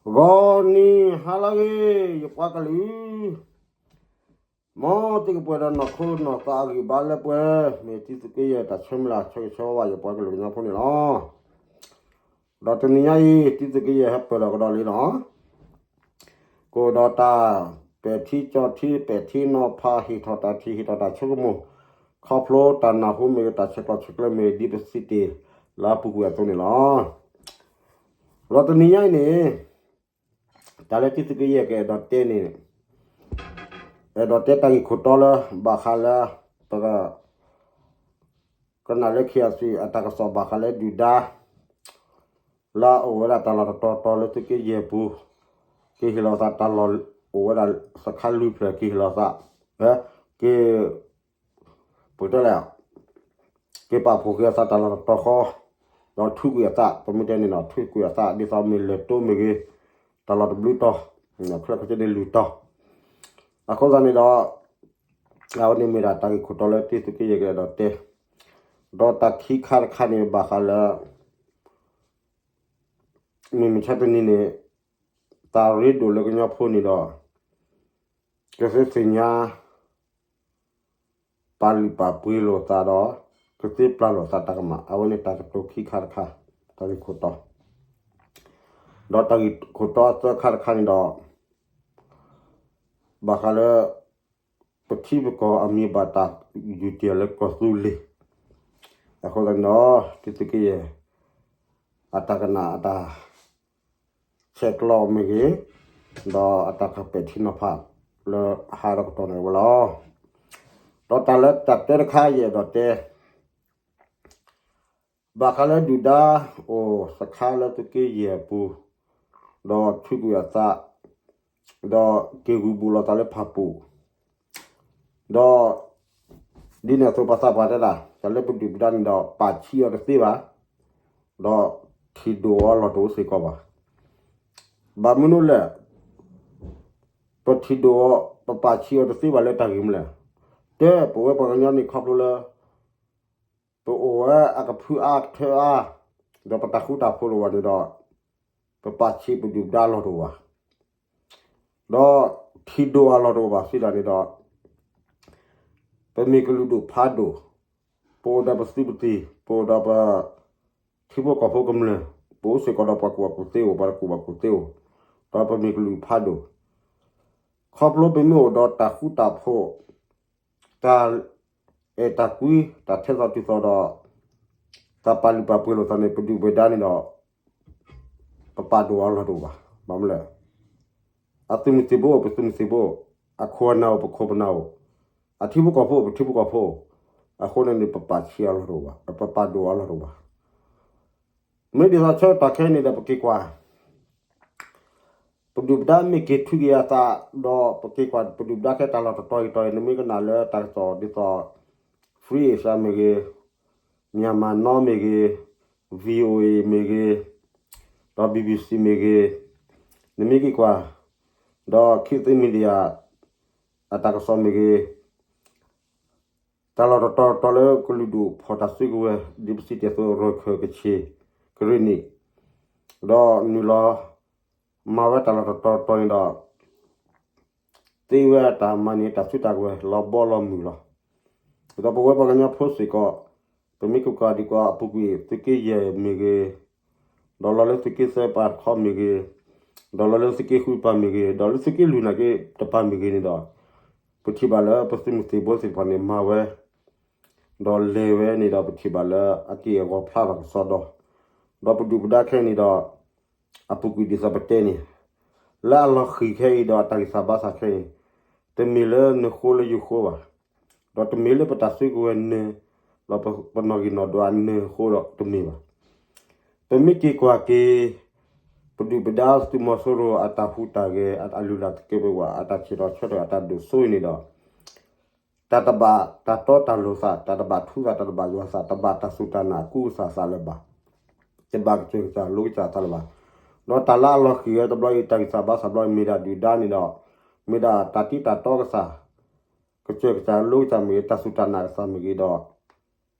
ဂီၤနံၤဟါလၢအဂ့ၤ ယပှၤကလုာ်, မ်သုကပှဲၤဒီးနီၢ်ခိနီၢ်သးအဂံၢ်ဘါလၢပှဲၤ, မ့ၢ်တံသုးက့ယဲၢ်တၢ်ဆၢမုၢ်လၢ်ဆၢဂ့ၤဆၢဝါဘၣ်ယပှၤကလုာ်ကညီဖိန့ၣ်လီၤ. ဒီးတနံၤညါအံၤ တံသုးက့ယဲၢ်ဟဲပၢၢ်ဒီးကဒီးလံလီၤ. ကအိၣ်ဒီးတၢ်ပဲာ်ထံကၠီထံ ပဲာ်ထံနီၤဖး ဟ့ၣ်ထီၣ်တၢ်ထံၣ် ဟ့ၣ်ထီၣ်တၢ်ဆိကမိၣ် ခီဖျိတၢ်နၢ်ဟူမ့ၢ်ဂ့ၤ တၢ်ဆဲးကျိးဆဲးကျၢမ့ၢ်ဂ့ၤ ဒ်ပစံးတ့ၢ်လၢအပူၤကွံာ်အသိးန့ၣ်လီၤ. ဒီးတနံၤညါအံၤန့ၣ် တၢ်လၢတံသုးက့ယဲၢ်ကအဲၣ်ဒိးတဲန့ၣ် အဲၣ်ဒိးတဲတၢ်ဂ့ၢ်ခိၣ်တီလၢ ဘၣ်ဃးလၢ ပ ကနၣ်လၢ ခ့ၣ်အစံၣ် အတၢ်ကစီၣ်ဘၣ်ဃးလၢဒုၣ်ဒါ လၢအအိၣ်ဝဲဒၣ်တၢ်လီၢ်တတီၤတီၤလၢသုးက့ယဲၢ်ပူၤ ကဟ့ၣ်လီၤသးတၢ်လီၢ်အိၣ်ဝဲဒၣ် စခါလွံၢ်ဖျၢၣ် ကဟ့ၣ်လီၤသး က ပတဲလဲၣ် က့ၤပာ်ဖှိၣ်က့ၤအသးတၢ်လီၢ်တတီၤဃီ ဒီးထုးကွံာ်အသး ပမ့ၢ်တဲန့ၣ်ဒီး ထုးကွံာ်အသး ဒ်သိးမ့ၢ်လဲၤတိမ့ၢ်ဂ့ၤ တၢ်လီၢ်တဘျုးတီၤ ခဲလၢာ်ခဲဆ့န့ၣ်လွံၢ်တီၤ အဃိသတးန့ၣ်ဒီး အဝဲန့ၣ်မ့ၢ်ဒၣ်တၢ်ဂ့ၢ်ခိၣ်တီလၢတံသုးက့ယဲၢ်ကအဲၣ်ဒိးတဲ ဒီးတၢ်ခံခါတခါန့ၣ် ဘၣ်ဃးလၢ မုၢ်မဆါတနံၤန့ၣ် တၢ်ရ့ဒိၣ်လၢကညီဖိန့ၣ်ဒီး ကသ့သ့ၣ်ညါ ပာ်လုၢ်ပာ်ပှ့ၤလိာ်သးဒီး ကသ့ပျၢ်လိာ်သးတၢ်ကမၣ် အဝဲန့ၣ်တၢ်ကတိၤခံခါတခါ တၢ်ဂ့ၢ်ခိၣ်တီ ဒီးတၢ်ဂ့ၢ်ခိၣ်တီအသၢခါတခါန့ၣ်ဒီး ဘၣ်ဃးလၢ ပထံပကီၢ်အမံၤဘၣ်တၢ်ယူၤတ့ၢ်လၢကီၢ်သူလ့ၤ အဃိသတးန့ၣ်ဒီး တံသုးက့ယဲၢ် အတၢ်ကနၣ်အတၢ် ဆဲးကျိးမ့ၢ်ဂ့ၤ, ဒီးအတၢ်ကပဲာ်ထံနီၤဖး လၢဟါဒီကတီၢ်န့ၣ်ဝဲလီၤ. ဒီးတၢ်လၢတၢ်တဲတခါယအဲၣ်ဒိးတဲ ဘၣ်ဃးလၢဒုၣ်ဒါအိၣ်စခါလၢသုးက့ယဲၢ်အပူၤ, ဒီးထုးကွံာ်အသး, ဒီးက့ၤဂုာ်ဘူးလိာ်သးလၢဖၣ်ပူၣ်, ဒီး ဒ်န့ၣ်အသိးပှၤသးပှၢ်တဲဒၣ် တၢ်လၢပဒုၣ်ပဒါန့ၣ်ဒီး ပာ်ဆံးအီၤတသ့ဘၣ်, ဒီးထံၣ်ဒိၣ်အီၤလီၢ်တအိၣ်စ့ၢ်ကီးဘၣ်. ဘၣ်မနုၤလဲၣ် ပထံၣ်ဒိၣ်အီၤ ပပာ်ဆံးအီၤတသ့ဘၣ်လၢတၢ်ဂ့ၢ်မနုၤလဲၣ်. တဲပဝဲပှၤကညီန့ၣ်ခီဖျိလၢ ပအိၣ်ဝဲအကဖုအါကထၢအါ, ဒီးပတၢ်ဃူတၢ်ဖိးလိာ်ဘၣ်န့ၣ်ဒီး ပပာ်ဆံးပဒုၣ်ပဒါလီၢ်တအိၣ်ဘၣ်. ဒီးထံၣ်ဒိၣ်အလီၢ်တအိၣ်ဘၣ်စံးဒၣ်န့ၣ်ဒီး ပမ့ၢ်ကလုာ်ဒူၣ်ဖးဒိၣ်, ပအိၣ်ဒီးပသုးပသံၣ်, ပအိၣ်ဒီးပ ထံဖိကီၢ်ဖိကမျၢၢ်, ပအိၣ်စ့ၢ်ကီးဒီးပှၤကူၣ်ဘၣ်ကူၣ်သ့အိၣ်, ပှၤကူၣ်ဘၣ်ကူၣ်သ့အိၣ်, ဒီးပမ့ၢ်ကလုာ်ဖးဒိၣ်, ခီဖျိပမ့ၢ်အိၣ်ဒီးတၢ်ဃူတၢ်ဖိး, တၢ်အဲၣ်တၢ်ကွံ, တၢ်ထဲသိးတုၤသိးဒီး တၢ်ပာ်လုၢ်ပာ်ပှ့ၤလိာ်သးန့ၣ် ပဒုၣ်ပဒါန့ၣ်ဒီး ပပာ်ဒိၣ်အီၤလီၢ်တအိၣ်ဘၣ်. ဘၣ်မနုၤလဲၣ် အသုးမုၢ်သံၣ်ဘိအိၣ် ပသုးမုၢ်သံၣ်ဘိအိၣ်, အခိၣ်အနၢ်အိၣ် ပခိၣ်ပနၢ်အိၣ်, အထံဖိကီၢ်ဖိအိၣ် ပထံဖိကီၢ်ဖိအိၣ်, အဃိန့ၣ်န့ၣ် ပပာ်ဆံးအီၤလီၢ်တအိၣ်ဘၣ်, ပပာ်ဒိၣ်အီၤလီၢ်တအိၣ်ဘၣ်. မ့ၢ်ဒ်သိးဆၢကတီၢ်ခဲအံၤန့ၣ်ဒီး ပက့ၤကွၢ် ပဒုၣ်ပဒါမ့ၢ်က့ၤထုးက့ၤအသး, ဒီးပက့ၤကွၢ် ပဒုၣ်ပဒါခဲတၢ်လီၢ်တတီၤအံၤတီၤအံၤ နမ့ၢ်ကနၣ်လၢတၢ်ကစီၣ်ဒ်သိး Free Asia မ့ၢ်ဂ့ၤ, Myanmar Now မ့ၢ်ဂ့ၤ, VOA မ့ၢ်ဂ့ၤ, ဒီး BBC မ့ၢ်ဂ့ၤ, နမ့ၢ်က့ၤကွၢ်, ဒီး ခေတ်သစ် Media အတၢ်ကစီၣ်မ့ၢ်ဂ့ၤ, တၢ်လီၢ်တတီၤတတီၤလၢကလုာ်ဒူၣ်ဖီၣ်တၢ်စုကဝဲၤ ဒ်ပစံးတ့ၢ်အသိး ရခၢၣ် ကခ့ၣ် ကရ့ၣ်နံၣ်, ဒီးနုာ်လီၤ မၤဝဲတၢ်လီၢ်တတီၤတတီၤန့ၣ်ဒီး သ့ဝဲတၢ်မၤန့ၢ်တၢ်စုတၢ်ကဝဲၤလီၤဘီလီၤမုၢ်လီၤ. ဒ်သိးပဝဲပှၤကညီဖိစ့ၢ်ကီး ပမ့ၢ်ကကွၢ်ဒံးကွၢ်အပူၤကွံာ် သုးက့ယဲၢ်မ့ၢ်ဂ့ၤ, ဒီးလီၤလၢသုးက့သၢပၤတခီမ့ၢ်ဂ့ၤ, ဒီးလီၤလၢသုးက့ဃုပၤမ့ၢ်ဂ့ၤ, ဒီးလၢသုးက့လွံၢ်နာ်က့တပၤမ့ၢ်ဂ့ၤန့ၣ်ဒီး ပထံၣ်ဘၣ်လၢပသုးမုၢ်သံၣ်ဘိသ့ၣ်တဖၣ်န့ၣ် မၤဝဲ ဒီးလဲၤဝဲန့ၣ်ဒီး ပထံၣ်ဘၣ်လၢအက့ၢ်အဂီၤဖျါထီၣ်ကစီဒီ, ဒီးပဒုၣ်ပဒါခဲအံၤန့ၣ်ဒီး အပူၤကွံာ်ဒ်သိးပတဲန့ၣ်, လၢအလီၤဃံၤခဲအံၤဒီးအတၢ်ဂံၢ်စၢ်ဘါစၢ်ခဲအံၤ, တမ့ၢ်လၢနဃိလၢယဃိဘၣ်, ဒီးတမ့ၢ်လၢပတၢ်စုကဝဲၤနၢၤ, ဒီးပနီၣ်ဂံၢ်နီၣ်ဒွးနၢၤအဃိဒီးတမ့ၢ်ဘၣ်. ပမ့ၢ်က့ၤကွၢ်က့ၤ ပဒုၣ်ပဒါသုးမီၤစိရိၤအတၢ်ဟူးတၢ်ဂဲၤ အလုၢ်အလၢ်သကဲးပဝး အတၢ်ဆဲးထီၣ်ဆၢထၢၣ်အတၢ်ဒိၣ်စိအံၤန့ၣ်ဒီး တၢ်တဘၣ်တၢ်တီတၢ်လိၤသး, တၢ်တဘၣ်ထူသး, တၢ်တဘၣ်ယွၤသး, တဘၣ်တၢ်စူၢ်တၢ်နာ်အကူအသးသးလၢၤဘၣ်, တဘၣ်ကစၢၢ်ကစၢ်လိကစၢ်သးလၢၤဘၣ်. ဒီးတၢ်လၢအလီၤဃံၤဝဲတဘျီအံၤ တၢ်ဂံၢ်စၢ်ဘါစၢ်ဘျီအံၤ မ့ၢ်ဒၣ်ဒုၣ်ဒါန့ၣ်ဒီး မ့ၢ်ဒၣ်တၢ်တံၢ်တၢ်တီကစၢ်, ကစၢၢ်ကစၢ်လိကစၢ်မ့ၢ်ဂ့ၤ, တၢ်စူၢ်တၢ်နာ်ကစၢ်မ့ၢ်ဂ့ၤ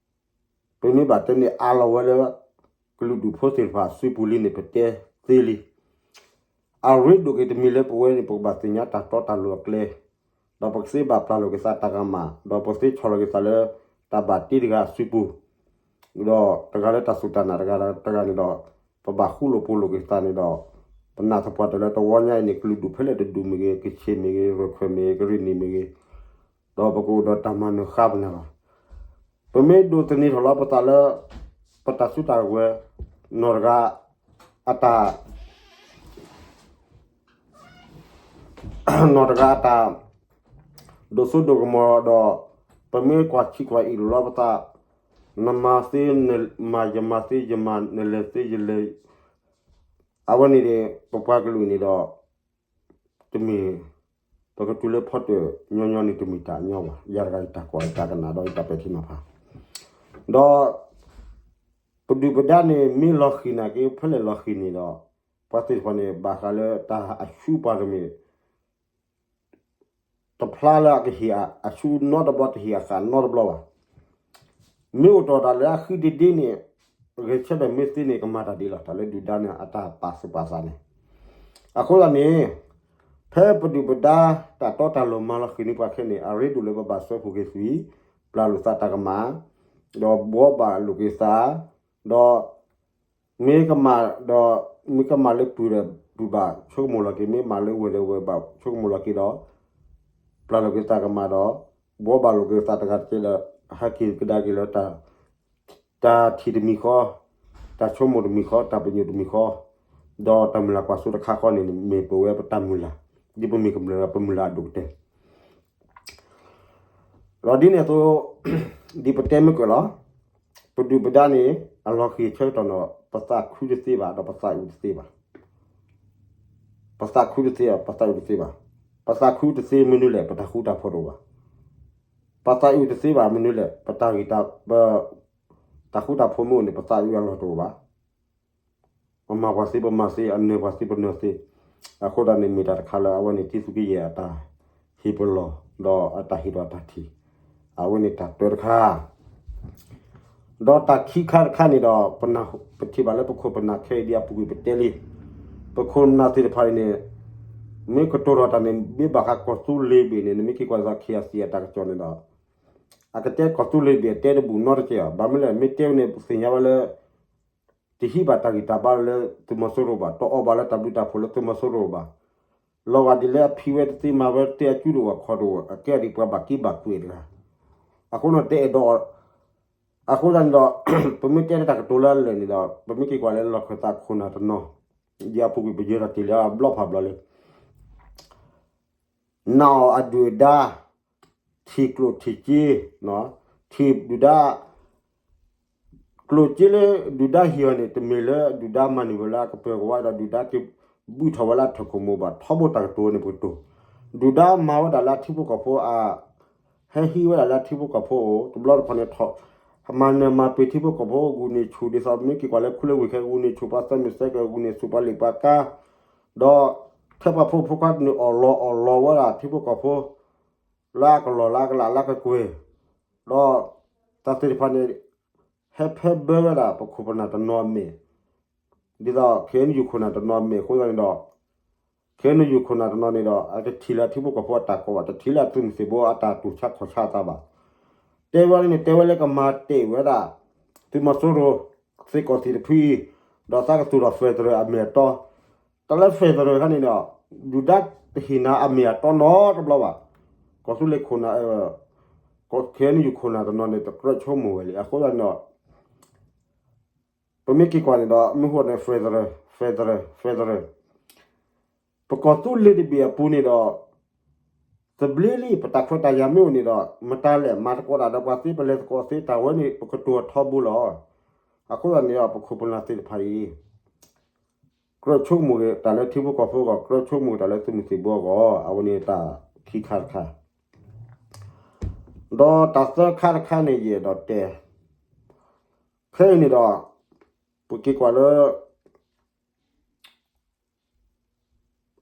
ဒီး ပမ့ၢ်ဘၣ်တဲန့ၣ်အါလီၤဝဲလၢ ကလုာ်ဒူၣ်ဖိသ့ၣ်တဖၣ်အစုပူၤလံန့ၣ် ပတဲသ့လံ. အရ့ဒိၣ်က့ၤတမံၤလၢပဝဲန့ၣ် ပကဘၣ်သ့ၣ်ညါတၢ်တီတၢ်လိၤအကျဲ, ဒီးပကသ့ဘၣ်ပျၢ်လိာ်က့ၤသးတၢ်ကမၣ်, ဒီးပကသ့ဆီၣ်လီၤက့ၤသးလၢ တၢ်ဘၣ်တ့တဂၤအစုပူၤ, ဒီးတဂၤလၢတၢ်စူၢ်တၢ်နာ်တဂၤတဂၤန့ၣ်ဒီး, ပဘၣ်ဃူလိာ်ဖိးလိာ်က့ၤသးန့ၣ်ဒီး, ပနာ်သပှၢ်တၢၢ်လၢတဝီညါအံၤန့ၣ် ကလုာ်ဒူၣ်ဖဲလဲၣ်တဒူၣ်မ့ၢ်ဂ့ၤ, ကဆ့ၣ်မ့ၢ်ဂ့ၤ, ရၢၢ်ခၢၣ်မ့ၢ်ဂ့ၤ, ကရ့ၣ်နံၣ်မ့ၢ်ဂ့ၤ, ဒီးပကအိၣ်ဒီးတၢ်မၤနၢၤဃါပနၢ်လီၤ. ပမ့ၢ်ဒိးသန့ၤထီၣ်လီၤပသးလၢ ပတၢ်စုတၢ်ကဝဲၤ နီၢ်တဂၤအတၢ် နီၢ်တဂၤအတၢ် ဒိၣ်စိဒိၣ်ကမီၤဒီး ပမ့ၢ်ကွၢ်ဆံးကွၢ်အံၤလိာ်လီၤပသး, နမၤသ့ နမၤ ယမၤသ့ယမၤ နလဲၤသ့ယလဲၤ, အဝဲန့ၣ် ပပှၤကလုာ်န့ၣ်ဒီး တမ့ၢ် ပကတုၤလၢဖီတၢၣ်ညီညီန့ၣ် တမ့ၢ်တၢ်အညီဘၣ်. ယၤတဂၤယတၢ်ကွၢ်ယတၢ်ကနၣ်ဒီးယတၢ်ပဲာ်ထံနီၤဖး, ဒီး ပဒုၣ်ပဒါန့ၣ် မ့ၢ်လီၤဃံၤနာ်က့ ဖဲလဲၣ်လီၤဃံၤန့ၣ်ဒီး ပှၤသ့ၣ်တဖၣ်န့ၣ် ဘၣ်ဃးလၢတၢ်အဆူပှၤတမ့ၢ် တဖျါလၢအကဟ့ၣ်အဆူနီတဘျီ တဟ့ၣ်အဃာ်နီတဘျီဘၣ်. မ့ၢ်အိၣ်တ့ၢ်တၢ်လၢအဃံတဒ့န့ၣ် ဂဲၤဆၢထၢၣ်မ့ၢ်သ့န့ၣ် ကမၤတၢ်ဒ်လဲၣ် တၢ်လၢဒုၣ်ဒါန့ၣ် အတၢ်ပာ်သူၣ်ပာ်သးန့ၣ်. အဃိသတးန့ၣ် ဖဲပဒုၣ်ပဒါတၢ်တီတၢ်လိၤမၤလီၤဃံၤန့ၢ်ပှၤခဲန့ၣ် အရ့ဒိၣ်လၢပဘၣ်စၢဖှိၣ်က့ၤသွံၣ်, ပျၢ်လိာ်သးတၢ်ကမၣ်, ဒီးဘှီဘၣ်လိာ်က့ၤသး, ဒီး မ့ၢ်ကမၣ်ဒီး မ့ၢ်ကမၣ်လၢပုၢ်ဒီးပုၢ်ဘၣ်ဆိကမိၣ်လီၤက့ၤ, မ့ၢ်မၤလၢဝဲၢ်ဒီးဝဲၢ်ဘၣ်ဆိကမိၣ်လီၤက့ၤဒီး ပျၢ်လိာ်က့ၤသးကမၣ်ဒီး ဘှီဘၣ်လိာ်က့ၤသးတဂၤတက့ၢ်ဒီး ဟဲက့ၤကဒါက့ၤလၢ တၢ်ထံၣ်တမံၤဃီ, တၢ်ဆိကမိၣ်တမံၤဃီ, တၢ်ပညိၣ်တမံၤဃီ, ဒီးတၢ်မုၢ်လၢ်ကွၢ်စိတခါဃီန့ၣ် မ့ၢ်ပဝဲပတၢ်မုၢ်လၢ်, ဒ်ပမ့ၢ်ကမျၢၢ်ပမုၢ်လၢ်အဒိၣ်ကတၢၢ် ဒီးဒ်န့ၣ်အသိး ဒ်ပတဲမ့ၢ်ကၢၢ်လီၤ, ပဒုၣ်ပဒါန့ၣ် အလီၤဃံၤဆၢကတီၢ်န့ၣ် ပသးခုတသ့ဘၣ် ဒီးပသးအုးတသ့ဘၣ်. ပသးခုတသ့ ပသးအုးတသ့ဘၣ်. ပသးခုတသ့မနုၤလဲၣ် ပတၢ်ဃူတၢ်ဖိးတအိၣ်ဘၣ်. ပသးအုးတသ့ဘၣ်မနုၤလဲၣ် ပတၢ်ဂံၢ်တၢ် ပ တၢ်ဃူတၢ်ဖိးမ့ၢ်အိၣ်န့ၣ် ပသးအုးအလီၢ်တအိၣ်ဘၣ်. ပမၤပှၤသ့ပမၤသ့, အနၢၤပှၤသ့ပနၢၤသ့. အဃိသတးန့ၣ် မ့ၢ်တၢ်တခါလၢအဝဲန့ၣ် တံၤသူကယဲၢ်အတၢ်ဟ့ၣ်ပလီၢ် ဒီးအတၢ်ဟ့ၣ်ဒီးအတၢ်ထံၣ်, အဝဲန့ၣ်တၢ်တၢတခါ. ဒီးတၢ်ခံခါတခါန့ၣ်ဒီး ပထံၣ်ဘၣ်လၢပခိၣ်ပနၢ်ခဲအံၤဒ်အပူၤကွံာ်ပတဲလံ, ပခိၣ်ပနၢ်သ့ၣ်တဖၣ်အံၤန့ၣ် မ့ၢ်ကတိၤထီၣ်တၢ်န့ၣ် မ့ၢ်ဘၣ်ဃးကီၢ်သူလ့ၤဘ့ၣ်န့ၣ် နမ့ၢ်က့ၤကွၢ်သးခံအသံးအတၢ်ကစီၣ်န့ၣ်ဒီး အကတဲကီၢ်သူလ့ၤဘ့ၣ်အတဲတဘူၣ်နီတကဲးဘၣ်. ဘၣ်မနုၤလဲၣ် မ့ၢ်တဲဝဲန့ၣ် ပသ့ၣ်ညါဝဲလၢ တဟံးဘၣ်တၢ်ဂံၢ်တၢ်ဘါလၢသုးမီၤစိရိၤဘၣ်, တအီၣ်ဘၣ်လၢတၢ်ဘျုးတၢ်ဖှိၣ်လၢသုးမီၤစိရိၤဘၣ်. လီၤဂာ်ဒ်လဲၣ်အဖံးဝဲတသ့ မၤဝဲတသ့ အစုတအိၣ်အခီၣ်တအိၣ် အကဲဒ်ပှၤဘၣ်က့ဘၣ်ကွံာ်တဂၤ. အဃိန့ၣ်တဲအဲၣ်ဒိး အဃိသတးန့ၣ်ဒီး ပမ့ၢ်တဲတၢ်ကတိၤလၢအလၢာ်န့ၣ်ဒီး ပမ့ၢ်က့ၤကွၢ်လၢလီၢ်ခၢၣ်သးခိၣ်နၢ်တနီၤ, ဒ်အပူၤကွံာ်ပယၢၤတၢ်တ့ၢ်လၢအဘျီဖးဘျီလံ နာ်အီၤအဒုၣ်အဒါ ထံၣ်ကျိၣ်ထံၣ်စ့, ထံၣ်ဒုၣ်ဒါ ကျိၣ်စ့လၢဒုၣ်ဒါဟ့ၣ်အီၤန့ၣ် တမ့ၢ်လၢဒုၣ်ဒါမၤန့ၢ်ဝဲလၢအကပၢၤကဝါဒီး ဒုၣ်ဒါက့ၤဘုၣ်ထီၣ်ဝဲလၢအထၢၣ်ခိၣ်မိၢ်ဘၣ်. ထီဘိတၢ်ကတိၤန့ၣ်ပကတိၤ, ဒုၣ်ဒါမၤဝဲဒၣ်လၢအထံဖိကီၢ်ဖိအ ဟဲဟံးဝဲဒၣ်လၢအထံဖိကီၢ်ဖိအအိၣ် တဘျီတခီၣ်န့ၣ် မၤနၢၤမၤပှဲၤထံဖိကီၢ်ဖိ ဂုာ်န့ၢ်ဆူၣ်ဒ်သိး မ့ၢ်က့ၤကွၢ်လၢခူလၢဝ့ၢ်ခဲ ဂုာ်န့ၢ်ဆူၣ်ပှၤသၢမုၢ်သၢကၢၢ် ဂုာ်န့ၢ်ဆူၣ်ပှၤလ့ၣ်ပှၤကါ, ဒီးထဲပှၤဖိဖိခွါန့ၣ်အီၣ်လီၤအီၣ်လီၤဝဲဒၣ်ထံဖိကီၢ်ဖိ လၢအကလီၢ်လၢအကလးလၢအကကွဲၢ်, ဒီးတၢ်သ့ၣ်တဖၣ်န့ၣ် ဟဲဖဲဘၢဝဲဒၣ်ပခိၣ်ပနၢ်တနီၤအမဲာ်, ဒ်သိး ခဲအံၤနယူၢ်ခိၣ်နၢ်တနီၤအမဲာ်အဃိသတးန့ၣ်ဒီး ခဲအံၤနယူၢ်ခိၣ်နၢ်တနီၤန့ၣ်ဒီး အတထံၣ်လၢအထံဖိကီၢ်ဖိအတၢ်ကီဘၣ်, တထံၣ်လၢအသုးမုၢ်သံၣ်ဘိအတၢ်တူၢ်ဆါခီၣ်ဆါအသးဘၣ်. တဲဝဲန့ၣ် တဲဝဲလၢကမၤတ့ၢ်ဝဲဒၣ် သုးမီၤစိရိၤ သုးကီၢ်သ့ၣ်တဖုအံၤ, ဒီးသးကသူၣ်ထီၣ် federal အမဲာ်အတီ, တၢ်လၢ federal ခါန့ၣ်ဒီး ဒုၣ်ဒါတဟ့ၣ်နၤအမဲာ်အတီနီတဘျီဘၣ်. ကီၢ်သူလ့ၤခိၣ်နၢ် ခဲအံၤနယူၢ်ခိၣ်နၢ်တနီၤန့ၣ် တကြၢးဆိကမိၣ်ဝဲလံ. အဃိသတးန့ၣ်ဒီး ပမ့ၢ်က့ၤကွၢ်န့ၣ်ဒီး မ့ၢ်ဟိန့ၣ် federal federal federal ပကီၢ်သူလ့ၤတဘ့ၣ်အပူၤန့ၣ်ဒီး သဘျ့လံ ပတၢ်ခွဲးတၢ်ယာ်မ့ၢ်အိၣ်န့ၣ်ဒီး မတၤလဲၣ် မၤသကိးတၢ်ဒီးပှၤသ့ ပလဲၤသကိးသ့ တၢ်ဝဲန့ၣ် ပကတိၤအထီဘိလီၤ. အဃိသတးန့ၣ်ဒီး ပခိၣ်ပနၢ်သ့ၣ်တဖၣ်အံၤ ကြၢးဆိကမိၣ်က့ၤတၢ်လၢထံဖိကီၢ်ဖိအဂီၢ် ကြၢးဆိကမိၣ်က့ၤတၢ်လၢသုးမုၢ်သံၣ်ဘိအဂီၢ် အဝဲန့ၣ်တၢ်ခံခါတခါ ဒီးတၢ်သၢခါတခါန့ၣ် ယအဲၣ်ဒိးတဲ ခဲအံၤန့ၣ်ဒီး ပက့ၤကွၢ်လၢ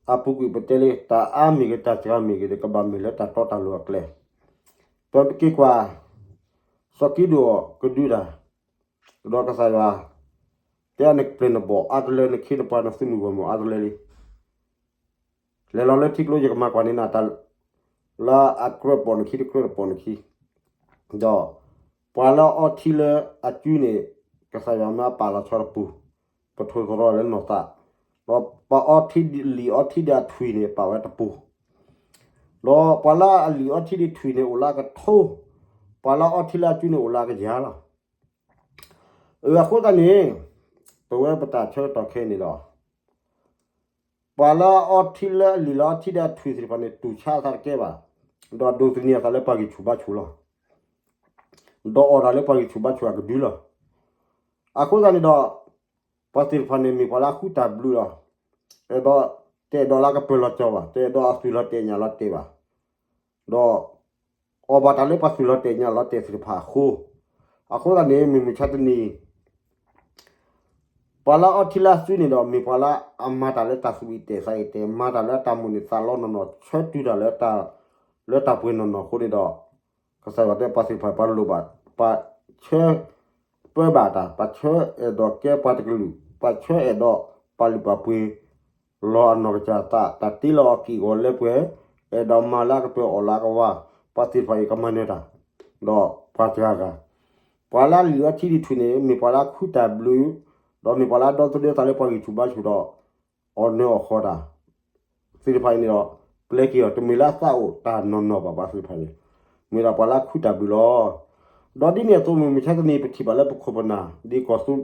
အပူၤကွံာ်ပတဲလံ တၢ်အါမ့ၢ်ဂ့ၤ တၢ်စှၤမ့ၢ်ဂ့ၤ ကဘၣ်မ့ၢ်လၢတၢ်တီတၢ်လိၤအကျဲ, ပက့ၤကွၢ် စီၤကံဒိၣ်ကဒုတၢ် ဒီးကစၢ်ယွၤ တဲအါနပျဲၢ်နဘီၣ်အါတလၢ နခ့နပှၤနသုးမုၢ်ဂီၢ်မုၢ်အါတလၢလံ. လဲၤလီၤလၢထံကျိ ယကမၤကွၢ်န့ၢ်နၤတၢ် လၢအကြၢးပိာ်နခံတကြၢးတပိာ်နခံ, ဒီးပှၤလၢအအီထံလၢအစုန့ၣ် ကစၢ်ယွၤမၢအပာ်လီၤဆီတပူၤ, ပထိၣ်သတြီၤလၢနီၢ်သး, ဒီးပှၤအီထံလံာ်အီထံဒ်အထွံၣ်န့ၣ် ပာ်ဝဲတပူၤ, ဒီးပှၤလၢအလံာ်အီထံဒ်ထွံၣ်န့ၣ် အိၣ်လၢအကထိ, ပှၤလၢအအီထံလၢအစုန့ၣ် အိၣ်လၢအကယၤလီၤ. အဃိသတးန့ၣ် ပဝဲပတၢ်ဆၢကတီၢ်ခဲအံၤန့ၣ်ဒီး ပှၤလၢအအီထံလၢအလံာ်လၢအီထံဒ်အထွံၣ်သ့ၣ်တဖၣ်န့ၣ် တူၢ်ဆါအသးတကဲဘၣ်, ဒီးဒိးသန့ၤအသးလၢပှၤဂံၢ်ဆူၣ်ဘါဆူၣ်လီၤ. ဒီးအီၣ်တၢ်လၢပှၤဂံၢ်ဆူၣ်ဘါဆူၣ်အကဒုလီၤ. အဃိသတးန့ၣ်ဒီး ပှၤသ့ၣ်တဖၣ်န့ၣ် မ့ၢ်ပှၤလၢအဃုတၢ်ဘျုးလီၤ. အဲၣ်ဒိး တအဲၣ်ဒိးလၢကပၢၤလီၤကၠီၤဘၣ်, တအဲၣ်ဒိးအသွံၣ်လီၤတဲာ်ညၣ်လီၤတဲာ်ဘၣ်, ဒီး အီၣ်ဘၣ်တၢ်လၢပှၤသွံၣ်လီၤတဲာ်ညၣ်လီၤတဲာ်သ့ၣ်တဖၣ်အဃိ, အဃိသတးန့ၣ် မုၢ်မဆါတနံၤ ပှၤလၢအီထံလၢအစုန့ၣ်ဒီး မ့ၢ်ပှၤလၢအမၤတၢ်လၢတၢ်သူၣ်အံၤတဲာ်သးအံၤတဲာ်, မၤတၢ်လၢတၢ်မိၣ်န့ၢ်သးလီနီၢ်နီၢ်, ဆၢတုၤတၢ်လၢ လၢတၢ်ပှဲၤနီၢ်နီၢ်အဃိန့ၣ်ဒီး ကစၢ်ယွၤတဲပှၤသ့ၣ်တဖၣ် ပှၤလိၣ်ဘၣ်, ပှၤဆၢပၢဘၣ်တၢ်, ပှၤဆၢအဲၣ်ဒိးကဲပှၤတကလုာ်, ပှၤဆၢအဲၣ်ဒိးပာ်လုၢ်ပာ်ပှ့ၤ လီၤအနီၢ်ကစၢ်သး, တၢ်တ့လီၤအီၤကံၢ်အဂီၤလၢပှဲၤ, အဲၣ်ဒိးမၤလၢအကပၢၤအီၣ်လၢအကဝါ, ပှၤသ့ၣ်တဖၣ်အံၤကမၤနၢၤတၢ်, ဒီးပှၤစှၤဂၤ, ပှၤလၢအလံာ်အီထံဒ်ထွံၣ်န့ၣ် မ့ၢ်ပှၤလၢအခုတၢ်ဘျုး, ဒီးမ့ၢ်ပှၤလၢအဒီသဒၢသးလၢပှၤဂံၢ်ဆူၣ်ဘါဆူၣ်ဒီး အီၣ်နၢၤအီၣ်ဃီတၢ် သ့ၣ်တဖၣ်အံၤန့ၣ်ဒီး ပျဲက့ၤအီၤ တမ့ၢ်လၢအသးအိၣ်တၢ်နီၢ်နီၢ်ဘၣ် ပှၤသ့ၣ်တဖၣ်န့ၣ်, မ့ၢ်ဒၣ်ပှၤလၢအခုတၢ်ဘျုးလီၤ. ဒီးဒ်န့ၣ်အသိး မုၢ်မဆါတနံၤ ပထံၣ်ဘၣ်လၢပခိၣ်ပနၢ် ဒ်ကီၢ်သူ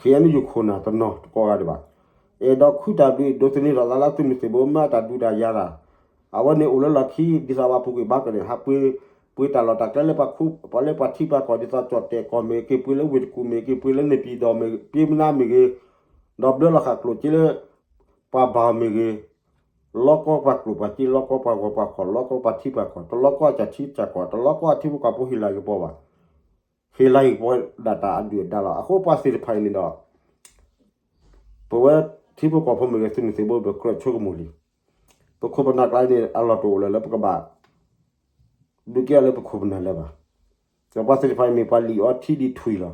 ခ့ၣ်အဲၣ်ယူၣ်ခိၣ်နၢ်တနီၤတကိးဂၤဒံးဘၣ်, အဲၣ်ဒိးခုတၢ်ဘျုး ဒိးသန့ၤထီၣ်သးလၢသုးမုၢ်သံၣ်ဘိ မၤတၢ်ဒုးတၢ်ယၤတၢ်, အဝဲန့ၣ်အိၣ်လၢလီၢ်ခံ ဒ်သိးပှၤပူၤကွံာ်ဘါကီၢ်န့ၣ် ဟးပှ့ၤ ပှ့ၤတၢ်လီၢ်တၢ်ကျဲလၢပှၤခူ ပှၤလၢပှၤထံပှၤကီၢ် ဒ်သိးကၠီၣ်တဲၣ်ကီၢ်မ့ၢ်ဂ့ၤ, က့ၤပှ့ၤလၢဝ့ၢ်တကူၣ်မ့ၢ်ဂ့ၤ, က့ၤပှ့ၤလၢန့ၣ်ပၠံၣ်ဒီးမ့ၢ်ဂ့ၤ, ပျ့ၤမနါမ့ၢ်ဂ့ၤ, ဒီးဘျၢလီၤဃာ်ကျိၣ်စ့လၢ ပှၤဘၣ်မ့ၢ်ဂ့ၤ, လီၤကီပှၤကျိၣ်ပှၤစ့, လီၤကီပှၤဂီၤပှၤခီၣ်, လီၤကီပှၤထံပှၤကီၢ်, တလီၤကီအစၢ်ထံစၢ်ကီၢ်, တလီၤကီအထံဖိကီၢ်ဖိ ဟ့ၣ်လၤက့ၤပှၤဘၣ်, ဟ့ၣ်လၤက့ၤပှၤဒၣ်တၢ်အဒုၣ်အဒါလီၤ. အဃိပှၤသ့ၣ်တဖၣ်အံၤန့ၣ်ဒီး ပဝဲထံဖိကီၢ်ဖိမ့ၢ်ဂ့ၤ သုးမုၢ်သံၣ်ဘိ ပကြၢးဆိကမိၣ်လံ, ပခိၣ်ပနၢ်ကျါန့ၣ် အလီၢ်တအိၣ်လၢၤလၢပကဘၣ် ဒုးကဲအီၤလၢပခိၣ်ပနၢ်လၢၤဘၣ်. ဒီးပှၤသ့ၣ်တဖၣ်အံၤ မ့ၢ်ပှၤလံာ်အီထံဒ်ထွံၣ်လီၤ.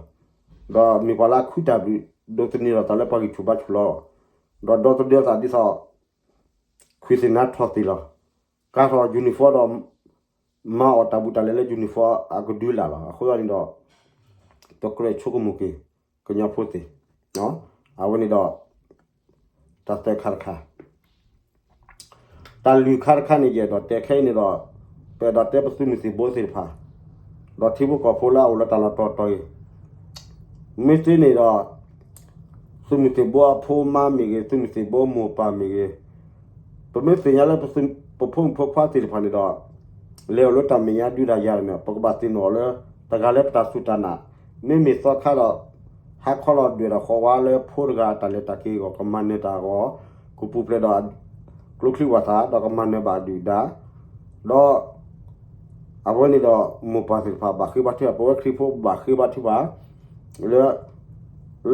ဒီးမ့ၢ်ပှၤလၢအခုတၢ်ဘျုး ဒိးသန့ၤထီၣ်သးလၢပှၤဂံၢ်ဆူၣ်ဘါဆူၣ်လီၤ. ဒီးဒီသဒၢသးဒ်သိး ခွံၣ်သ့ၣ်နါထီၣ်သ့ၣ်လီၤ. ကၤထီၣ် uniform ဒီး မၤအီၣ်တၢ်ဘူးတၢ်လဲလၢ uniform အကဒုလၢ်လီၤ. အဃိသတးန့ၣ်ဒီး ပကြၢးဆိကမိၣ်က့ၤ ကညီဖိသ့ၣ်, အဝဲန့ၣ်ဒီး တၢ်သၢခါတခါ တၢ်လွံၢ်ခါတခါန့ၣ် ယအဲၣ်ဒိးတဲခဲအံၤန့ၣ်ဒီး ပအဲၣ်ဒိးတဲပသုးမုၢ်သံၣ်ဘိသ့ၣ်တဖၣ် ဒီးထံဖိကီၢ်ဖိလၢအအိၣ်လၢတၢ်လီၢ်တီတီအံၤ မ့ၢ်သ့န့ၣ်ဒီး သုးမုၢ်သံၣ်ဘိအဖိအမါမ့ၢ်ဂ့ၤ, သုးမုၢ်သံၣ်ဘိမိၢ်ပၢ်မ့ၢ်ဂ့ၤ, ပမ့ၢ်သ့ၣ်ညါလၢ ပဖိမုၣ်ဖိခွါသ့ၣ်တဖၣ်န့ၣ်ဒီး လဲၤအိၣ်လၢတၢ်မဲာ်ညါဒုးတၢ်ယၤန့ၣ် ပကဘၣ်သ့ၣ်နီၣ်အီၤလၢ တဂၤလၢပတၢ်စူၢ်တၢ်နာ်, မ့မ့ၢ်သီခါဒီး ဟးခီလီၤဒွဲၣ်ဒီးဃီဝါလၢဖိတဂၤအတၢ်လဲၤတၢ်က့ၤအဂီၢ် ကမၤနၢၤတၢ်အဂီၢ်, ကပူၤဖျဲးဒီး ကျိချံဝၣ်သၣ် ဒီးကမၤနၢၤဘၣ်အဒုၣ်အဒါ, ဒီး အဝဲန့ၣ်ဒီး မိၢ်ပၢ်သ့ၣ်တဖၣ်ဘၣ်ဃ့ဘါထုကဖၣ်, ပဝဲခရံာ်ဖိဘၣ်ဃ့ဘါထုကဖၣ် လၢ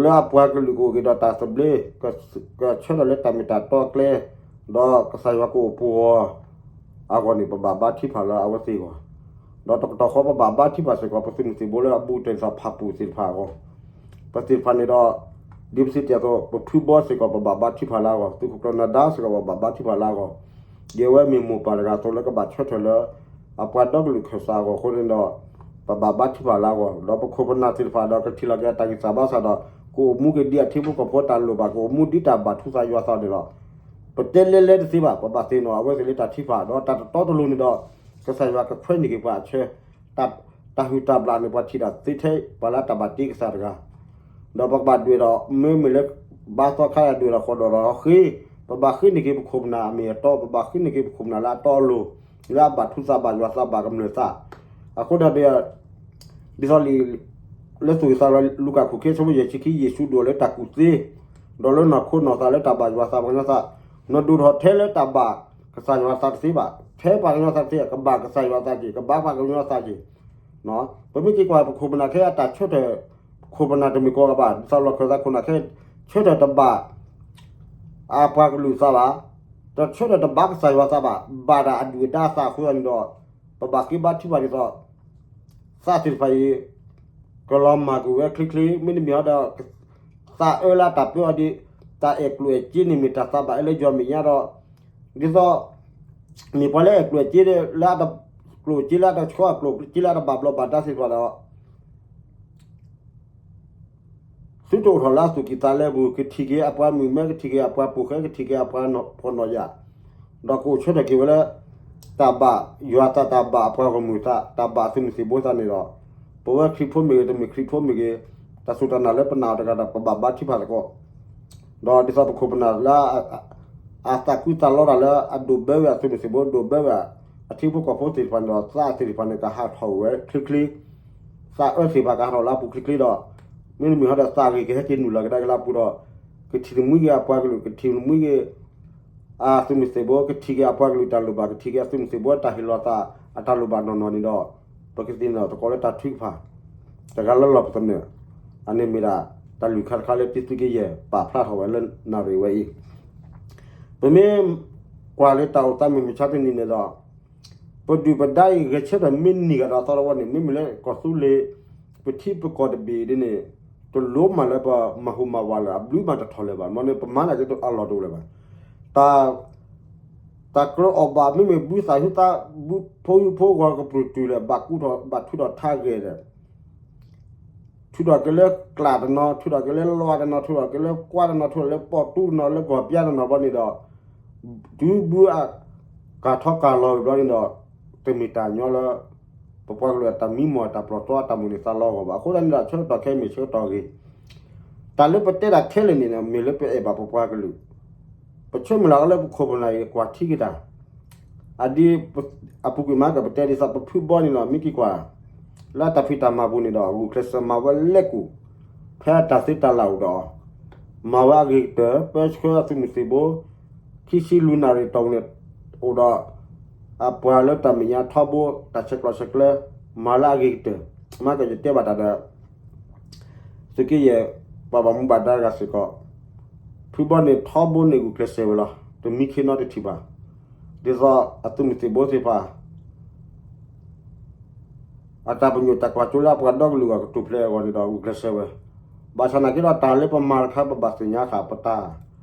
လၢအပှၤကလုာ်ကအိၣ်က့ၤဒီးတၢ်သဘျ့, ကဆၢထၢၣ်လၢတၢ်မ့ၢ်တၢ်တီအကျဲ, ဒီးကစၢ်ယွၤကအိၣ်ပူၤအီၤအဂီၢ်န့ၣ် ပဘၣ်ဘါထုကဖၣ်လၢအဝဲသ့ၣ်အဂီၢ်, ဒီးတကတီၢ်ဃီပဘၣ်ဘါထုကဖၣ်စ့ၢ်ကီး ပသုးမုၢ်သံၣ်ဘိလၢအဘူးတံၢ်သးဖၣ်ပူၣ်သ့ၣ်တဖၣ်အဂီၢ်, ပသ့ၣ်တဖၣ်န့ၣ်ဒီး ဒ်ပစံးတ့ၢ်အသိး ပဖုဘီစ့ၢ်ကီး ပဘၣ်ဘါထုကဖၣ်လၢအဂီၢ်, သုးခိၣ်ကျၢၢ်နၢၤဒါစ့ၢ်ကီး ပဘၣ်ဘါထုကဖၣ်လၢအဂီၢ်, ဒ်အဝဲမ့ၢ်မိၢ်ပၢ်တဂၤအသိးလၢကဘၣ်ဆၢထၢၣ်လၢ အပှၤဒီကလုာ်ခၢၣ်စးအဂီၢ်အဃိန့ၣ်ဒီး ပဘၣ်ဘါထုကဖၣ်လၢအဂီၢ်, ဒီးပခိၣ်ပနၢ်သ့ၣ်တဖၣ်ဒီးကထံၣ်လီၤက့ၤအတၢ်ဂံၢ်စၢ်ဘါစၢ်ဒီး ကအိၣ်မူက့ၤဒ်အထံဖိကီၢ်ဖိတၢ်လိၣ်ဘၣ်, ကအိၣ်မူဒ်တၢ်ဘၣ်ထူသးယွၤသးန့ၣ်လီၤ. ပတဲလဲၤလဲၤတသ့ဘၣ်, ပဘၣ်သ့ၣ်နီၣ်အဝဲသ့ၣ်လၢတၢ်ထုကဖၣ်, ဒီးတၢ်တတီတလိၤန့ၣ်ဒီး ကစၢ်ယွၤကခွဲးန့ၢ်က့ၤပှၤအဆၢ, တၢ်ဟုၣ်တၢ်ဘျၣ်န့ၣ် ပှၤထံၣ်တၢ်သ့ထဲ ပှၤလၢတၢ်ဘၣ်တ့ကစၢ်တဂၤ ဒီးပကဘၣ်ဒွဲၣ်ဒီး မ့မ့ၢ်လၢ ဘါသီခါဒွဲၣ်ဒီးဃီဒီးဒီးဃ့, ပဘၣ်ဃ့န့ၢ်က့ၤပခိၣ်ပနၢ်အမ့ၢ်အတီ, ပဘၣ်ဃ့န့ၢ်က့ၤပခိၣ်ပနၢ်လၢအတီအလိၤ, လၢအဘၣ်ထူသးဘၣ်ယွၤသးဘၣ်ကမျၢၢ်သး, အဃိဒီး ဒ်သိးလံာ် လၢသူၣ်ဝံၣ်သးလီလူၤကၣ်ခိၣ်ခံ အဆၢဖိယဲၢ်ဆံခံ ယ့ၣ်ၡူးဒိၣ်လၢတၢ်ကူၣ်သ့, ဒီးလၢနီၢ်ခိနီၢ်သးလၢတၢ်ဘၣ်ယွၤသးပှၤကညီသး, နဒိၣ်ထီၣ်ထဲလၢတၢ်ဘၣ်ကစၢ်ယွၤသးတသ့ဘၣ်, ထဲပှၤကညီသးတသ့, ကဘၣ်ကစၢ်ယွၤသးက့ၤ, ကဘၣ်ပှၤကညီသးက့ၤ ပမ့ၢ်က့ၤကွၢ်ပခိၣ်ပနၢ်ခဲအံၤ တၢ်ဆၢထၢၣ် ခိၣ်ပနၢ်တမ့ၢ်ကိးဂၤဘၣ်, ဒ်သိးလီၢ်ခၢၣ်သးခိၣ်နၢ်ခဲ ဆၢထၢၣ်တဘၣ် အပှၤကလုာ်သးဘၣ်, တဆၢထၢၣ်တဘၣ်ကစၢ်ယွၤသးဘၣ်, ဘၣ်ဒၣ်အဒုၣ်အဒါသးအဃိသတးန့ၣ်ဒီး ပဘၣ်ဃ့ဘါထုကဖၣ်ဒ်သိး သးသ့ၣ်တဖၣ်အံၤ ကလီၤမၢ်ကွံာ်ဝဲချ့ချ့, မ့တမ့ၢ်ဒီး သးအၢလၢတၢ်ပၢအီၤဒီး တၢ်အဲၣ်ကျိၣ်အဲၣ်စ့န့ၣ်မ့ၢ်တၢ်သးဘၣ်အၢလၢယွၤမဲာ်ညါဒီး ဒ်သိး မ့ၢ်ပှၤလၢအဲၣ်ကျိၣ်စ့လၢအတ ကျိၣ်စ့လၢအတဆှီ အကျိၣ်စ့လၢအတဘၣ်ဘျီးဘၣ်ဒါသ့ၣ်တဖၣ်ဒီး သုတအိၣ်ထီၣ်လၢအသူၣ်ကံၢ်သးလဲပူၤ ကထံၣ်က့ၤအပှၤမုၣ်မဲ ကထံၣ်က့ၤအပှၤပိာ်ဃဲ ကထံၣ်က့ၤအပှၤဖှီၣ်နီၢ်ယာ် ဒီးကအိၣ်ဆၢထၢၣ်က့ၤဝဲလၢ တၢ်ဘၣ်ယွၤသး တၢ်ဘၣ်အပှၤဂီၢ်မုၢ်သး တၢ်ဘၣ်အသုးမုၢ်သံၣ်ဘိသးန့ၣ်ဒီး ပဝဲခရံာ်ဖိမ့ၢ်ဂ့ၤ တမ့ၢ်ခရံာ်ဖိမ့ၢ်ဂ့ၤ တၢ်စူၢ်တၢ်နာ်လၢပနာ်အီၤတဂၤဒီး ပဘၣ်ဘါထုကဖၣ်သကိး ဒီးဒ်သိးပခိၣ်ပနၢ်လၢ အသးခုသးလီတၢ်လၢအဒိးဘၢဝဲအသုးမုၢ်သံၣ်ဘိ ဒိးဘၢဝဲ အထံဖိကီၢ်ဖိသ့ၣ်တဖၣ်န့ၣ်ဒီး သးသ့ၣ်တဖၣ်န့ၣ် ကဟးထီၣ်ဝဲချ့ချ့ သးအၢသ့ၣ်တဖၣ်ကဟးထီၣ်လၢအပူၤချ့ချ့ဒီး မ့တမ့ၢ်ဟီဒီးသးဂ့ၤကဟဲက့ၤနုာ်လီၤကဒါက့ၤလၢအပူၤဒီး ကထံၣ်တမှံက့ၤအပှၤကလုာ် ကထံၣ်တမှံက့ၤ အသုးမုၢ်သံၣ်ဘိ ကထံၣ်က့ၤအပှၤကလုာ်တၢ်လိၣ်ဘၣ် ကထံၣ်က့ၤအသုးမုၢ်သံၣ်ဘိတၢ်ဟ့ၣ်လီၤသး အတၢ်လိၣ်ဘၣ်နီၢ်နီၢ်န့ၣ်ဒီး ပကသ့ၣ်နီၣ်သကိးလၢတၢ်ထုကဖၣ် တဂၤလၢလီၢ်ပသနၢၣ် အန့ၣ်မ့ၢ်ဒၣ် တၢ်လုၢ်ခါတခါလၢသုးက့ယဲၢ် ပာ်ဖျါထီၣ်ဝဲလၢနၣ်ရံၣ်ဝဲအံၤ ပမ့ၢ်ကွၢ်လၢတၢ်အိၣ်သးမုၢ်မဆါတနံၤန့ၣ်ဒီး ပဒုၣ်ပဒါအံၤ ဂဲၤဆၢထၢၣ်မ့ၢ်နံၤဂၤဒီးသီတဝီန့ၣ် မ့မ့ၢ်လၢကီၢ်သူလ့ၤ ပထံပကီၢ်တဘ့ၣ်ဒ်န့ၣ် တလိၣ်မးလၢပမၤဟူးမၤဝးလၢၤ အဘျုးမးတထီၣ်လၢၤဘၣ် မ်န့ၣ် ပမၤနာ်က့ၤအလီၢ်တအိၣ်လၢၤဘၣ်. တၢ် တၢ်ကြၢးအီၣ်ဘၣ် မ့မ့ၢ်ဘုသးဟုသး ဘုဖိယူၢ်ဖိဂီၤကပြုၢ်တုၤလၢၤ ဘၣ်ကူထီၣ် ဘၣ်ထုးထီၣ်ထါဂဲၤဒီး ထုးထီၣ်က့ၤလၢကျးတနီၤ ထုးထီၣ်က့ၤလၢလွးတနီၤ ထုးထီၣ်က့ၤလၢကွၢ်တနီၤ ထုးထီၣ်လၢပီၣ်တူတနီၤ လၢကီၢ်ပျါတနီၤဘီန့ၣ်ဒီး တုၤဘုအကၢ်ထီၣ်ကၢ်လီၤဝံၤဘျီန့ၣ်ဒီး တမ့ၢ်တၢ်ညီလၢ ပပှၤကလုာ်အတၢ်မံမီၢ်အတၢ်ပျီၢ်တီအတၢ်မိၣ်န့ၢ်သးလီအဂီၢ်ဘၣ်. အဃိသတးန့ၣ်ဒီး ဆၢကတီၢ်ခဲအံၤမ့ၢ်ဆၢကတီၢ်အဂ့ၤ တၢ်လၢပတဲတၢ်ခဲလၢာ်န့ၣ် မ့ၢ်လၢပအဲၣ်ဘၣ်ပပှၤကလုာ် ပဆၢမုၢ်လၢ်လၢပခိၣ်ပနၢ်အံၤကွၢ်ထံက့ၤတၢ် အဒ် အပူၤကွံာ်မးကပတဲဒ်သိးပဖုဘီန့ၣ်လီၤ မ့ၢ်က့ၤကွၢ် လၢတၢ်ဖံးတၢ်မၤပူၤန့ၣ်ဒီး ဂုာ်ကျဲးစၢးမၤဝဲလဲၤကူၣ် ဖဲအတၢ်သ့တၢ်လၢ်အိၣ်ဒီး မၤဝဲအဂ့ၤကတၢၢ် ပၢဆှၢအသုးမုၢ်သံၣ်ဘိ ခံဆံလွံၢ်နၣ်ရံၣ်တီၢ်ပူၤန့ၣ် အိၣ်ဒီး အပှၤလၢတၢ်မဲာ်ညါထီဘိ တၢ်ဆဲးကျိးဆဲးကျၢ မၤလၢအဂ့ၤကတၢၢ် မ့ၢ်ကယတဲဘၣ်တၢ်ဒီး သုးက့ယဲၢ် ပှၤဘၣ်မူဘၣ်ဒါတဂၤစ့ၢ်ကီး ဖုဘီန့ၣ်ထီဘိန့ၣ်ဂုာ်ကျဲးစၢးဝဲလီၤ တမံခ့နီတထံၣ်ဘၣ် ဒ်သိးအသုးမုၢ်သံၣ်ဘိသ့ၣ်တဖၣ် အတၢ်ပညိၣ်တၢ်ကွၢ်စိလၢအပှၤဒီကလုာ်အဂီၢ်ကထူၣ်ဖျဲးအဂီၢ်န့ၣ်ဒီးဂုာ်ကျဲးစၢးဝဲ ဘၣ်ဆၣ်နာ်က့ဒီးတၢ်လၢပမၤတခါပဘၣ်သ့ၣ်ညါဃာ်ပတၢ်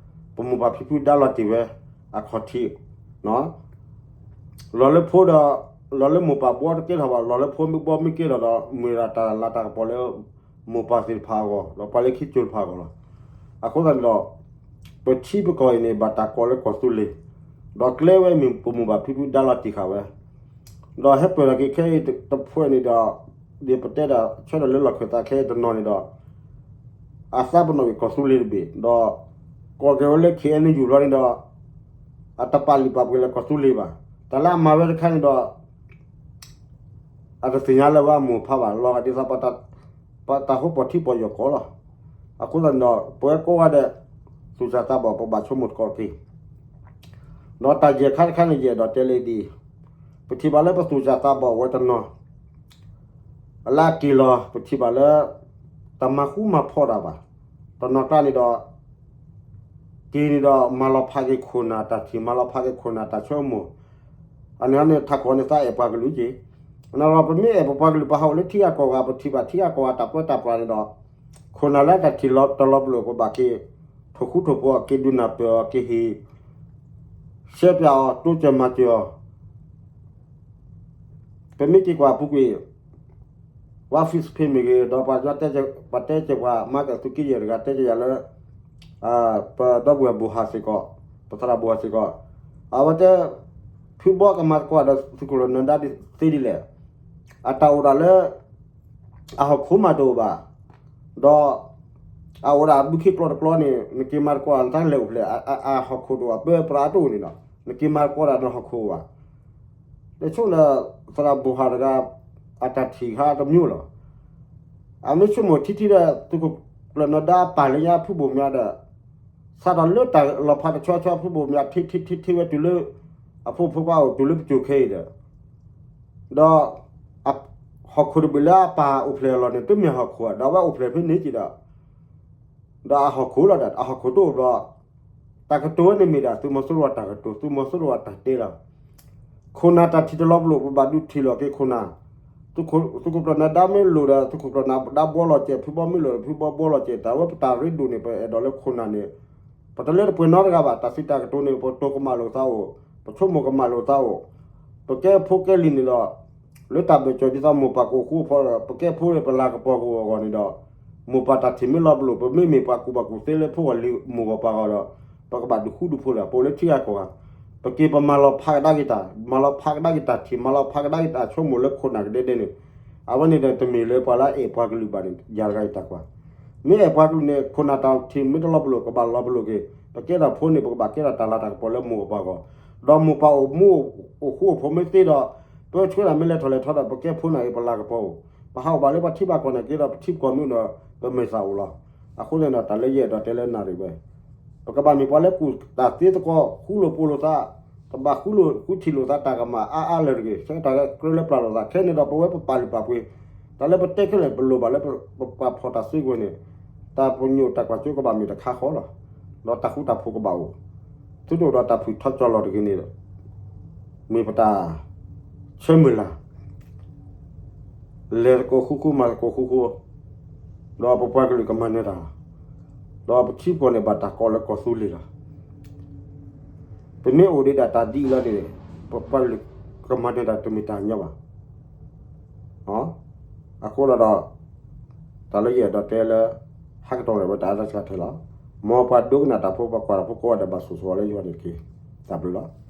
ပမိၢ်ပၢ်ဖံဖုဒါလီၤတံၢ်ဝဲ အခီၣ်ထံး လီၤလၢဖိဒီး လီၤလၢမိၢ်ပၢ်ဘှီတကဲထီၣ်ဘၣ် လီၤလၢဖိမ့ၢ်ဘှီမ့ၢ်ကဲထီၣ်ဒီး မ့ၢ်ဒၣ်တၢ်လၤတၢ်ကပီၤလၢ မိၢ်ပၢ်သ့ၣ်တဖၣ်အဂီၢ် ဒီးပှၤလၢခံကၠိတဖၣ်အဂီၢ်လီၤ. အဃိသတးန့ၣ်ဒီး ပထံပကီၢ်အံၤန့ၣ် ဘၣ်တၢ်ကိးလၢကီၢ်သူလ့ၤ ဒီးကျဲဝဲမ့ၢ်ပမိၢ်ပၢ်ဖံဖုဒါလီၤတံၢ်ဃာ်ဝဲ ဒီးဟဲပၢၢ်ထီၣ်က့ၤခဲအံၤတဖုန့ၣ်ဒီး ဒ်ပတဲဒီးဆၢထၢၣ်လၢလီၢ်ခၢၣ်သးခဲအံၤတနီၤန့ၣ်ဒီး အသးပနီၣ်က့ၤကီၢ်သူလ့ၤတဘ့ၣ် ဒီး ကိးက့ၤဝဲလၢ ခ့ၣ်အဲၣ်ယူၣ် ဘျီန့ၣ်ဒီး အတပာ်လုၢ်ပာ်ပှ့ၤလၢကီၢ်သူလ့ၤဘၣ်. တၢ်လၢအမၤဝဲတခါန့ၣ်ဒီး အတသ့ၣ်ညါလၢၤဝဲအမိၢ်အပၢ်ဘၣ် လီၤဂာ်ဒ်သိး ပတၢ်ဟိပီၣ်ထံပီၣ်ယီၢ်ကီးလီၤ. အဃိသတးန့ၣ်ဒီး ပဝဲကိးဂၤဒဲး သူၣ်စၢ်သးဘီၣ် ပဘၣ်ဆိကမိၣ်သကိးတက့ၢ်. ဒီးတၢ်ယဲၢ်ခါတခါန့ၣ် ယအဲၣ်ဒိးတဲလၢဒ်အံၤ, ပထံၣ်ဘၣ်လၢပသူၣ်စၢ်သးဘီၣ်ဝဲတနီၤ လၢအက့ၤလီၤ ပထံၣ်ဘၣ်လၢ တၢ်မၤဃူမၤဖိးတၢ်ဘၣ်. တနီၤကျါန့ၣ်ဒီး က့ၤန့ၣ်ဒီး မၤလီၤဖးက့ၤခိၣ်နၢ်တၢ်ထံၣ် မၤလီၤဖးက့ၤခိၣ်နၢ်တၢ်ဆိကမိၣ် အန့ၣ်န့ၣ် ထးခိၣ်န့ၣ်သးအဲၣ်ပှၤကလုာ်က့ၤ. အန့ၣ်ဒီး ပမ့ၢ်အဲၣ်ပပှၤကလုာ် ပဟးအိၣ်လၢထံဂၤကီၢ်ဂၤ ပထံၣ်ဘၣ်ထံဂၤကီၢ်ဂၤတၢ်ပၢတၢ်ပြးန့ၣ်ဒီး ခိၣ်နၢ်လၢတၢ်ထံၣ်လီၤတၢ်လီၤပလိာ် ပဘၣ်က့ၤ ထိၣ်ဃူထိၣ်ဖိးအီၤ က့ၤဒုးနၢ်ပၢၢ်အီၤ က့ၤဟ့ၣ် ရှဲပၠးအီၤ တိစၢၤမၤစၢၤအီၤ ပမ့ၢ်က့ၤကွၢ်အပူၤကွံာ် ဝါ Facebook မ့ၢ်ဂ့ၤ ဒီးပှၤတဲ ပှၤတဲကဲပှၤ မၤကသုးက့ယဲၢ်တဂၤတဲကဲယၤလၢ ပဒီပုၢ်ဝဲၢ်ဘိၣ်ဟၣ်စ့ၢ်ကီး ပသရၣ်ဘိၣ်ဟၣ်စ့ၢ်ကီး အဝဲတဲ ဖုဘီကမၤသကိးဒီးသုးခိၣ်ကျၢၢ်နၢၤဒါသ့ဒ်လဲၣ် အတၢ်အိၣ်ဒၣ်လၢ အဟီၣ်ခိၣ်မးတအိၣ်ဘၣ် ဒီး အအိၣ်ဒၣ်ဘုခ့ကျိတကျိန့ၣ် နက့ၤမၤသကိးနတၢ်လဲၤအိၣ်ဖျဲၣ် အဟီၣ်ခိၣ်တအိၣ် အပၢပြးတအိၣ်န့ၣ်ဒီး နက့ၤမၤသကိးဒၣ်နဟီၣ်ခိၣ်ဘၣ် လၢဆိကမိၣ်လၢ သရၣ်ဘိၣ်ဟၣ်တဂၤ အတၢ်ထံၣ်ခါတမျိုးလီၤ. အမ့ၢ်ဆိကမိၣ်ထံထံဒီး သုးခိၣ်ကျၢၢ်နၢၤဒါပာ်လၢညါဖုဘိၣ်မၠါဒီး စးထီၣ်လၢတၢ်လီၤဖးတဆီဆီ ဖုဘိၣ်မၠါ ထံထံထံထံဝဲတုၤလၢ အဖိဖိခွါအိၣ်တုၤလၢပစိၤခဲအံၤဒီး ဒီး ဟီၣ်ခိၣ်တဘ့ၣ်လၢအပၢ်အိၣ်ဖျဲၣ်အလီၢ်န့ၣ် တမ့ၢ်ဟီၣ်ခိၣ်ဧါ ဒီးအဝဲအိၣ်ဖျဲၣ်ဖဲန့ၣ်က့ၤဒီး ဒီးအဟီၣ်ခိၣ်လီၤဒီး အဟီၣ်ခိၣ်တအိၣ်ဘျီ တၢ်ကတိၤဝဲန့ၣ်မ့ၢ်ဒၣ် သုးမီၤစိရိၤအတၢ်ကတိၤ သုးမီၤစိရိၤအတၢ်တဲလီၤ. ခိၣ်နၢ်တၢ်ထံၣ်တလီၤပလိာ် ပဘၣ်ဒုးထံၣ်လီၤက့ၤခိၣ်နၢ်, သုးခိၣ်ကျၢၢ်နၢၤဒါမ့ၢ်လိၣ်ဒီး သုးခိၣ်ကျၢၢ်နၢၤဒါဘှီလီၤစဲး ဖုဘီမ့ၢ်လိၣ်ဒီး ဖုဘီဘှီလီၤစဲး တၢ်ဝဲပတၢ်ရ့ဒိၣ်န့ၣ် ပအဲၣ်ဒိးလၢခိၣ်နၢ်န့ၣ် ပတလၢတပှဲၤနီတဂၤဘၣ်. တၢ်စံးတၢ်ကတိၤန့ၣ် ပတိၤကမၣ်လိာ်သးအိၣ်, ပဆိကမိၣ်ကမၣ်လိာ်သးအိၣ်, ပကဲဖိကဲလံၤန့ၣ်ဒီး လၢတၢ်ဘၢၣ်စၢၤဒ်သိးမိၢ်ပၢ်ကအိၣ်ဃူအိၣ်ဖိးဒီး ပကဲဖိလၢပလၤကပီၤကအိၣ်အဂီၢ်န့ၣ်ဒီး မိၢ်ပၢ်တၢ်ထံၣ်မ့ၢ်လီၤပလိာ် ပမ့မ့ၢ်ပှၤကူၣ်ဘၣ်ကူၣ်သ့လၢဖိဂီၢ်လံၤမိၢ်ဂီၢ်ပၢ်ဂီၢ်ဒီး ပကဘၣ်ဒုးဃူဒုးဖိးလၢ ပအိၣ်လၢထံဂၤကီၢ်ဂၤ, ပက့ၤပမၤလီၤဖးကဒါက့ၤတၢ်, မၤလီၤဖးကဒါက့ၤတၢ်ထံၣ်, မၤလီၤဖးကဒါက့ၤတၢ်ဆိကမိၣ်လၢခိၣ်နၢ်ကဒဲဒဲန့ၣ်, အဝဲန့ၣ်ဒီးတမ့ၢ်လၢပှၤလၢအအဲၣ်ပှၤကလုာ်ဘၣ်န့ၣ် ယၤတဂၤအံၤတၢ်ကွၢ် မ့ၢ်အဲၣ်ပှၤကလုာ်န့ၣ် ခိၣ်နၢ်တၢ်ထံၣ်မ့ၢ်တလီၤပလိာ် ကဘၣ်လီၤပလိာ်က့ၤ, ပကဲထီၣ်ဖိန့ၣ် ပကဘၣ်ကဲထီၣ်တၢ်လၤတၢ်ကပီၤလၢမိၢ်ပၢ်ဂီၢ်, ဒီးမိၢ်ပၢ်အိၣ်မူအိၣ်ဃူအိၣ်ဖိးမ့ၢ်သ့ဒီး ပဆှၢတၢ်မ့ၢ်လဲၤထီၣ်လဲၤထီဒီး ပကဲဖိန့ၣ်အံၤပလၤကပီၤအိၣ်, ပဟးအိၣ်ဘၣ်လၢပှၤထံပှၤကီၢ်န့ၣ်က့ၤဒီး ပထံပကီၢ်မ့ၢ်ဒီး ပမဲာ်သၣ်အိၣ်လီၤ. အဃိန့ၣ်ဒီး တၢ်လၢယအဲၣ်ဒိးတဲလၢနၣ်ရံၣ်ဝဲ ပကဘၣ်မ့ၢ်ပှၤလၢကူၣ်တၢ်သ့သကိး ဃူလိာ်ဖိးလိာ်သး, တဘၣ်ဃူလိာ်ဃူထံၣ်လိာ်သးတၢ်ကမၣ်အါအါလၢာ်တဂ့ၤ, ဆၢတၢ်လၢကြၢးလၢပျၢ်လိာ်သး ခဲန့ၣ်ဒီး ပဝဲပပာ်လုၢ်ပာ်ပှ့ၤ, တၢ်လၢပတဲခဲလၢာ် ပလိၣ်ဘၣ်လၢပပာ်ဖှိၣ်တၢ်စုကဝဲၤန့ၣ်, တၢ်ပညိၣ်တၢ်ကွၢ်စိကဘၣ်မ့ၢ်တခါဃီလီၤ. ဒီးတၢ်ဃူတၢ်ဖိးကဘၣ်အိၣ်, သုတအိၣ်ဒီးတၢ်ဖုၣ်ထီၣ်ကၠီလီၤတဂ့ၤန့ၣ်ဒီး မ့ၢ်ပတၢ်ဆၢမုၢ်လၢ် လဲၤသကိးဃူဃူ မၤသကိးဃူဃူ, ဒီးပပှၤကလုာ်ကမၤနၢၤတၢ်လီၤ. ဒီးပထံပကီၢ်န့ၣ်ဘၣ်တၢ်ကိးလၢကီၢ်သူလ့ၤလီၤ. ပမ့ၢ်အိၣ်ဒံးဒၣ်တၢ်ဒ်အံၤလီၤန့ၣ် ပပှၤကလုာ်ကမၤနၢၤတၢ်တမ့ၢ်တၢ်ညီဘၣ်. အဃိဒီး တၢ်လၢယအဲၣ်ဒိးတဲလၢ ဟဲကတီၢ်န့ၣ်ဝဲတၢ်အါတၢ်ဆှးထဲလီၤ. မ်ပှၤဒိကနၣ်တၢ်ဖိ ပှၤကွၢ်တၢ်ဖိကိးဂၤဒဲးဘၣ်ဆိၣ်ဂ့ၤဆိၣ်ဝါလၢယွၤန့ၣ်တက့ၢ်. တၢ်ဘျုးလီၤ.